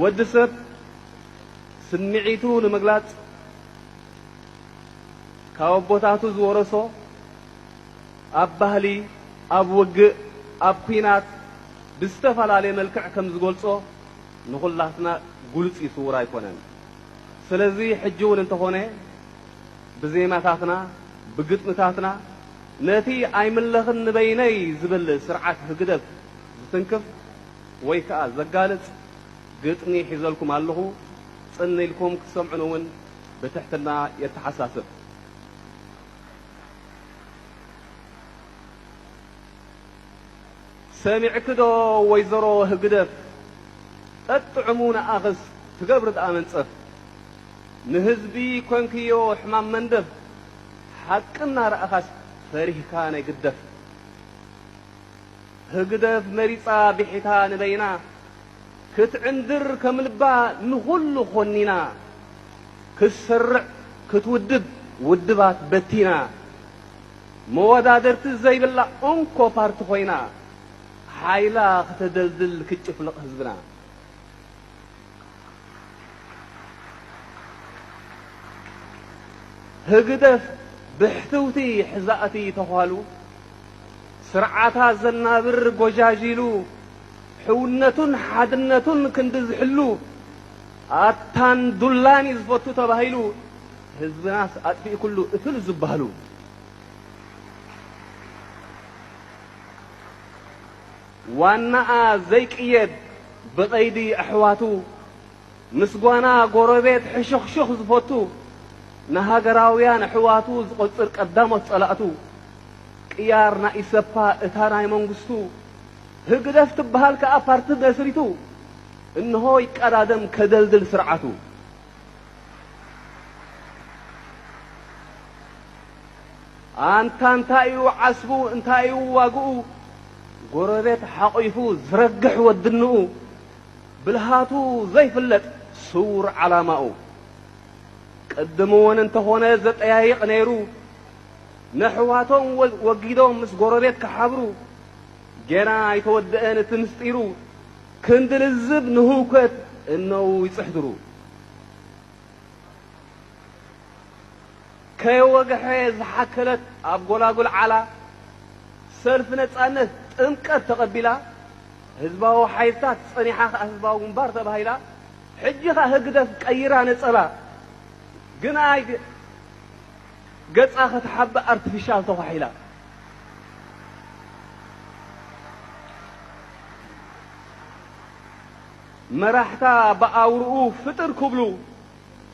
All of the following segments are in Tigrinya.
ወዲ ሰብ ስምዒቱ ንምግላጽ ካብ ኣቦታቱ ዝወረሶ፣ ኣብ ባህሊ፣ ኣብ ውግእ፣ ኣብ ኲናት ብዝተፈላለየ መልክዕ ከም ዝገልጾ ንኹላትና ግሉጽ እዩ፣ ስዉር ኣይኮነን። ስለዚ ሕጂ እውን እንተኾነ ብዜማታትና፣ ብግጥምታትና ነቲ ኣይምለኽን ንበይነይ ዝብል ስርዓት ህግደፍ ዝትንክፍ ወይ ከኣ ዘጋልጽ ግጥሚ ሒዘልኩም ኣለኹ። ጽን ኢልኩም ክትሰምዑን እውን ብትሕትና የተሓሳስብ። ሰሚዕኪ ዶ ወይዘሮ ህግደፍ? ጠጥዕሙ ንኣኽስ ትገብሪ ደኣ መንጸፍ። ንህዝቢ ኮንክዮ ሕማም መንደፍ። ሓቂ እናረኣኻስ ፈሪህካ ናይ ግደፍ። ህግደፍ መሪጻ ብሒታ ንበይና፣ ክትዕንድር ከም ልባ ንኹሉ ኾኒና፣ ክትሰርዕ ክትውድብ ውድባት በቲና፣ መወዳደርቲ ዘይብላ እንኮ ፓርቲ ኮይና፣ ሓይላ ክተደልድል ክትጭፍልቕ ህዝብና። ህግደፍ ብሕትውቲ ሕዛእቲ ተዃሉ፣ ስርዓታ ዘናብር ጎጃዥሉ፣ ሕውነቱን ሓድነቱን ክንዲ ዝሕሉ፣ ኣታን ዱላን እዩ ዝፈቱ ተባሂሉ፣ ህዝብናስ ኣጥፊኡ ኩሉ እትሉ ዝበሃሉ። ዋናኣ ዘይቅየድ ብቐይዲ ኣሕዋቱ፣ ምስ ጓና ጎረቤት ሕሹኽሹኽ ዝፈቱ፣ ንሃገራውያን ኣሕዋቱ ዝቖጽር ቀዳሞት ጸላእቱ፣ ቅያር ናይ ኢሰፓ እታ ናይ መንግስቱ፣ ህግደፍ ትበሃል ከኣ ፓርቲ መስሪቱ፣ እንሆ ይቀዳደም ከደልድል ስርዓቱ። ኣንታ እንታይ እዩ ዓስቡ፣ እንታይ እዩ ዋግኡ? ጎረቤት ሓቒፉ ዝረግሕ ወድንኡ፣ ብልሃቱ ዘይፍለጥ ስውር ዓላማኡ። ቅድም እውን እንተኾነ ዘጠያይቕ ነይሩ፣ ነሕዋቶም ወ-፣ ወጊዶም ምስ ጎረቤት ክሓብሩ። ጌና ኣይተወደአን እቲ ምስጢሩ፣ ክንዲ ልዝብ ንህውከት እነዉ ይጽሕድሩ። ከየወግሐ ዝሓከለት ኣብ ጎላጉል ዓላ፣ ሰልፊ ነጻነት ጥምቀት ተቐቢላ፣ ህዝባዊ ሓይልታት ጸኒሓ ከኣ ህዝባዊ ግንባር ተባሂላ፣ ሕጂ ከኣ ህግደፍ ቀይራ ነጸላ። ግን ኣይ ግ-፣ ገጻ ከተሓብእ ኣርቲፊሻል ተዃሒላ። መራሕታ ብኣውርኡ ፍጥር ክብሉ፣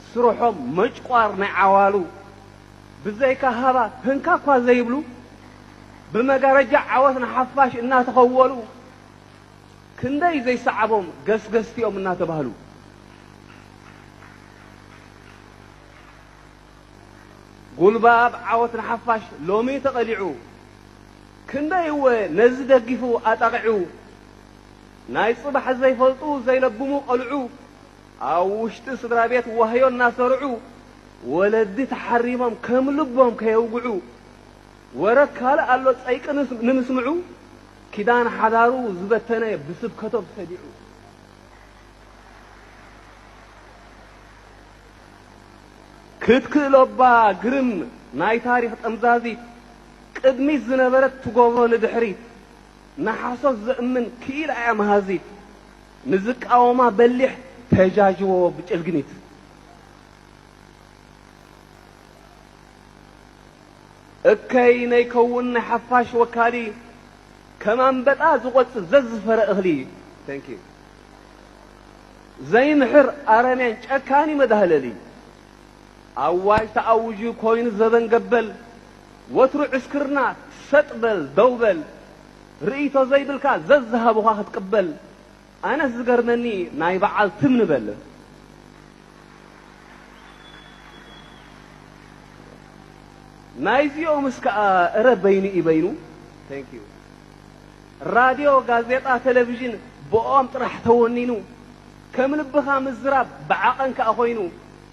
ስርሖም መጭቋር ናይ ዓዋሉ፣ ብዘይካ ሃባ ህንካ እኳ ዘይብሉ፣ ብመጋረጃ ዓወት ንሓፋሽ እናተኸወሉ፣ ክንደይ ዘይሰዓቦም ገስገስቲኦም እናተባህሉ። ጉልባብ ዓወት ንሓፋሽ ሎሚ ተቐሊዑ፣ ክንደይ እወ ነዚ ደጊፉ ኣጣቒዑ፣ ናይ ጽባሕ ዘይፈልጡ ዘይለብሙ ቐልዑ፣ ኣብ ውሽጢ ስድራ ቤት ዋህዮ እናሰርዑ፣ ወለዲ ተሓሪሞም ከም ልቦም ከየውግዑ፣ ወረ ካልእ ኣሎ ጸይቂ ንስ-፣ ንምስምዑ፣ ኪዳን ሓዳሩ ዝበተነ ብስብከቶም ሰዲዑ። ክትክእሎባ ግርም ናይ ታሪኽ ጠምዛዚት፣ ቅድሚት ዝነበረት ትገብሮ ንድሕሪት፣ ንሓሶት ዘእምን ክኢላ እያ መሃዚት፣ ንዝቃወማ በሊሕ ተጃጅቦ ብጭልግኒት። እከይ ነይከውን ናይ ሓፋሽ ወካሊ፣ ከም ኣንበጣ ዝቖጽ ዘዝፈረ እኽሊ። Thank you። ዘይምሕር ኣረሜን ጨካኒ መዳህለሊ። ኣዋጅ ተኣውጁ ኮይኑ ዘበን ገበል፣ ወትሩ ዕስክርና ሰጥ በል ደው በል፣ ርእይቶ ዘይብልካ ዘዝሃቡኻ ክትቅበል። ኣነስ ዝገርመኒ ናይ በዓል ትም ንበል። ናይዚኦምስ ከኣ እረ በይኑ እዩ በይኑ። Thank you። ራድዮ፣ ጋዜጣ፣ ቴሌቪዥን ብኦም ጥራሕ ተወኒኑ። ከም ልብኻ ምዝራብ ብዓቐን ከኣ ኮይኑ።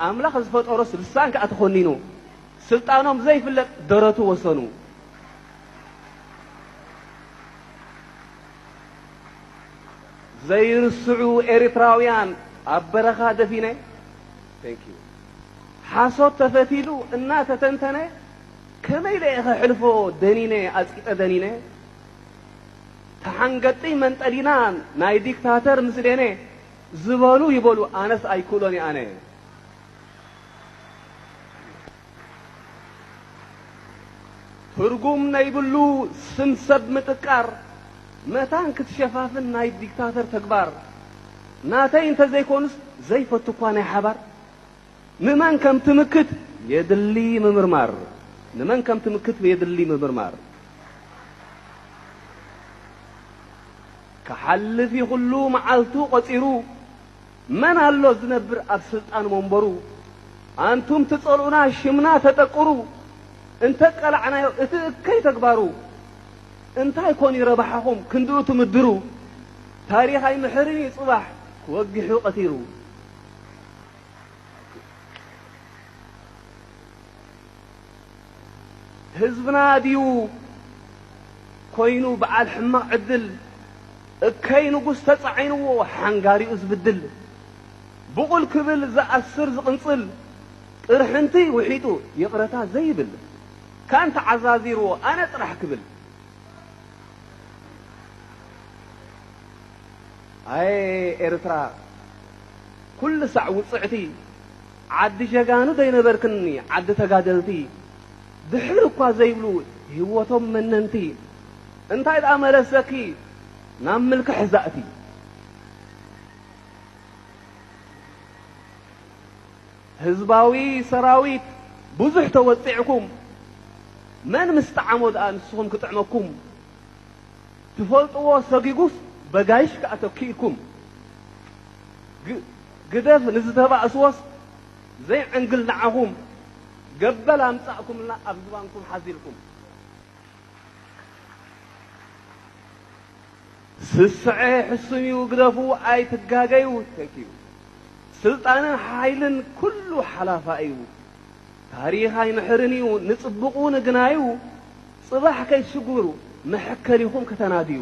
ኣምላኽ ዝፈጠሮስ ልሳን ከኣ ተኾኒኑ። ስልጣኖም ዘይፍለጥ ደረቱ ወሰኑ። ዘይርስዑ ኤርትራውያን ኣብ በረኻ ደፊነ። Thank you። ሓሶት ተፈቲሉ እናተተንተነ፣ ከመይ ኢለ እየ ከሕልፎ ደኒነ፣ ኣጽቂጠ ደኒነ? ተሓንገጢ መንጠሊና ናይ ዲክታተር ምስሌነ ዝበሉ ይበሉ፣ ኣነስ ኣይክእሎን እየ ኣነ። ትርጉም ነይብሉ ስም ሰብ ምጥቃር፣ መታን ክትሸፋፍን ናይ ዲክታተር ተግባር። ናተይ እንተዘይኮኑስ ዘይፈቱ እኳ ናይ ሓባር። ንመን ከም ትምክት የድሊ ምምርማር። ንመን ከም ትምክት የድሊ ምምርማር። ክሓልፍ እዩ ኩሉ መዓልቱ ቆጺሩ፣ መን ኣሎ ዝነብር ኣብ ስልጣን መንበሩ? ኣንቱም ትጸልኡና ሽምና ተጠቅሩ፣ እንተ ቀላዕናዮ እቲ እከይ ተግባሩ። እንታይ ኮን እዩ ረብሓኹም ክንድኡ ትምድሩ? ታሪኽ ኣይምሕርን እዩ ጽባሕ ክወግሑ ቀቲሩ። ህዝብና ድዩ ኮይኑ በዓል ሕማቕ ዕድል? እከይ ንጉስ ተጻዒንዎ ሓንጋሪኡ ዝብድል። ብቑል ክብል ዝኣስር ዝቕንጽል። ቅርሕንቲ ውሒጡ ይቕረታ ዘይብል። ካን ተዓዛዚርዎ ኣነ ጥራሕ ክብል። ኣየ ኤርትራ፣ ኩሉ ሳዕ ውጽዕቲ፣ ዓዲ ጀጋኑ ደይነበርክኒ፣ ዓዲ ተጋደልቲ፣ ድሕር እኳ ዘይብሉ ህይወቶም መነንቲ፣ እንታይ ደኣ መለሰኪ ናብ ምልክሕ ዛእቲ? ህዝባዊ ሰራዊት ብዙሕ ተወጺዕኩም፣ መን ምስ ጠዓሞ ደኣ ንስኹም ክጥዕመኩም? ትፈልጥዎ ሰጊጉስ በጋይሽ ከኣ ተኪእኩም። ግ-፣ ግደፍ ንዝተባእስዎስ ዘይዕንግል ንዓኹም፣ ገበል ኣምጻእኩምልና ኣብ ዝባንኩም ሓዚልኩም። ስስዐ ሕሱም እዩ ግደፉ ኣይትጋገዩ። Thank you። ስልጣንን ሓይልን ኩሉ ሓላፋ እዩ። ታሪኽ ኣይምሕርን እዩ ንጽቡቑ ንግናዩ። ጽባሕ ከይትሽግሩ መሐከሊኹም ከተናድዩ።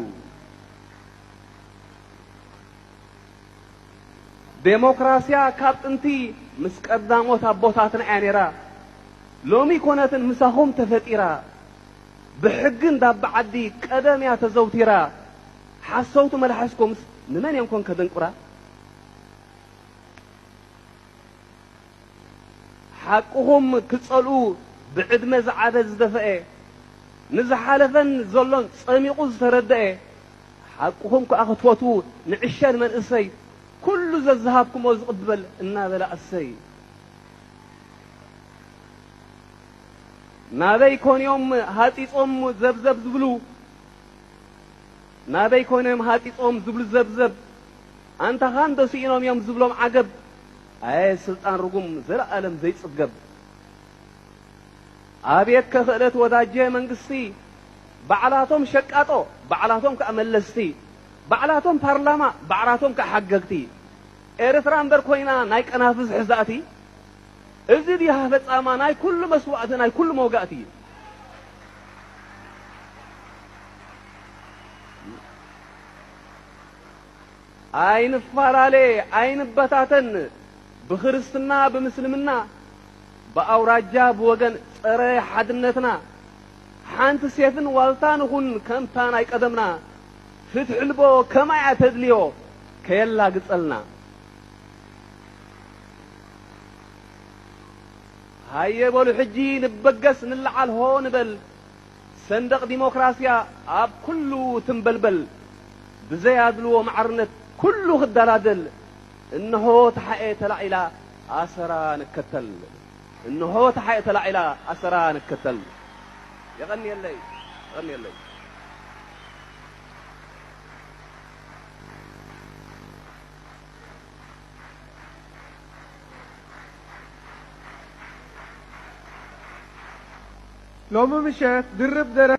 ዴሞክራስያ ካብ ጥንቲ ምስ ቀዳሞት ኣቦታትና እያ ነይራ። ሎሚ ኮነትን ምሳኹም ተፈጢራ። ብሕጊ እንዳባ ዓዲ ቀደም እያ ተዘውቲራ። ሓሰውቲ መልሓስኩምስ ንመን እዮም ኮን ከደንቁራ? ሓቅኹም ክጸልኡ ብዕድመ ዝዓበ ዝደፈኤ፣ ንዝሓለፈን ዘሎን ጸሚቑ ዝተረደኤ፣ ሓቅኹም ከኣ ክትፈትዉ ንዕሸል መንእሰይ፣ ኩሉ ዘዝሃብኩሞ ዝቕበል እናበለ ኣሰይ። ናበይ ኮንዮም ሃጺጾም ዘብዘብ ዝብሉ? ናበይ ኮንዮም ሃጺጾም ዝብሉ ዘብዘብ? ኣንታኻ እንዶ ስኢኖም እዮም ዝብሎም ዓገብ። ኣየ ስልጣን ርጉም ዘለኣለም ዘይጽገብ። ኣቤት ከኽእለት ወዳጀ መንግስቲ፣ ባዕላቶም ሸቃጦ፣ ባዕላቶም ከኣ መለስቲ፣ ባዕላቶም ፓርላማ፣ ባዕላቶም ከኣ ሓገግቲ። ኤርትራ እምበር ኮይና ናይ ቀናፍዝ ሕዛእቲ። እዚ ድዩ ፈጻማ ናይ ኩሉ መስዋእቲ፣ ናይ ኩሉ መውጋእቲ? ኣይንፈላለ፣ ኣይንበታተን፣ ብኽርስትና ብምስልምና፣ ብኣውራጃ ብወገን ጸረ ሓድነትና፣ ሓንቲ ሴፍን ዋልታ ንኹን ከምታ ናይ ቀደምና፣ ፍትሒ ልቦ ከማይ እያ ተድልዮ ከየላግጸልና። ሃየ በሉ ሕጂ ንበገስ ንለዓል ሆ ንበል። ሰንደቕ ዲሞክራስያ ኣብ ኩሉ ትንበልበል። ብዘይ ኣድልዎ ማዕርነት ኩሉ ክደላደል። እንሆ ተሓኤ ተላዒላ ኣሰራ ንከተል። እንሆ ተሓኤ ተላዒላ ኣሰራ ንከተል። የቐንየለይ፣ የቐንየለይ። ሎሚ ምሸት ድርብ ደረ